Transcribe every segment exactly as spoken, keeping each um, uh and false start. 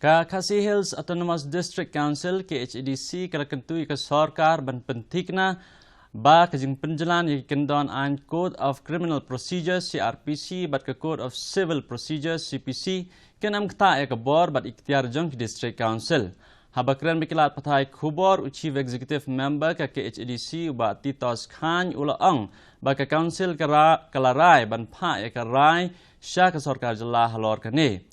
Ka Khasi Hills Autonomous District Council, K H A D C, ka la kyntu ïa ka sorkar ban pynthikna ba ka jingpynjlan ïa ka kyndon aiñ Code of Criminal Procedure, C R P C, bad ka Code of Civil Procedure, C P C, kan ym ktah ïa ka bor bad ikhtiar jong ki District Council. Haba kren bad ki lad pathai khubor, u Chief Executive Member ka K H A D C, u Bah Titos Chyne, u la ong ba ka Council ka ra-, ka la rai ban phah ïa ka rai sha ka sorkar jylla halor kane.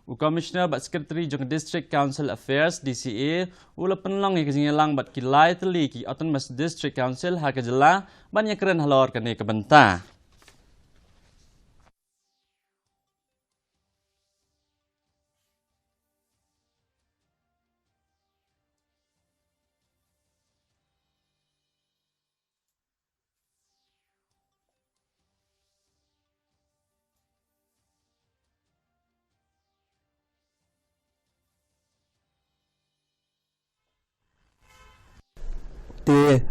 U Commissioner bad Secretary jong ka District Council Affairs, D C A, u la pynlong ïa ka jingïalang bad ki lai tylli ki Autonomous District Council ha ka jylla ban ïakren halor kane ka bynta. Te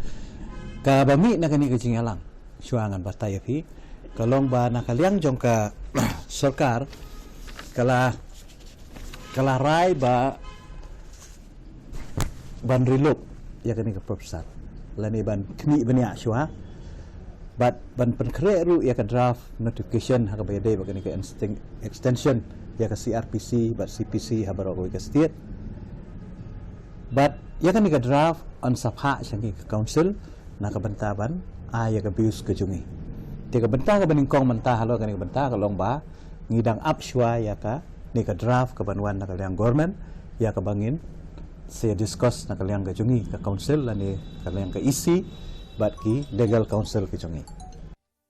kaba mih na kane ka jingïalang, shuwa ngan batai ïa phi, ka long ba na ka liang jong ka sorkar, ka la, ka la rai ba ban relook ïa kane ka proposal, lane ban khmih bniah shuwa, bad ban pynkhreh ruh ïa ka draft notification ha kaba ïadei bad kane ka insting-, extension ïa ka C R P C bad C P C ha baroh kawei ka state. Bad ïa kane ka draft yn sa phah sha ngi ka Council na ka bynta ban ai ïa ka views ka jong ngi. Te ka bynta kaba nyngkong mynta halor kane ka bynta ka long ba ngi dang ap shuwa ïa kane ka draft kaban wan na ka liang government, ïa kaba ngin sa discuss na ka liang ka jong ngi ka Council lane ka liang ka E C bad ki Legal Counsel ki jong ngi.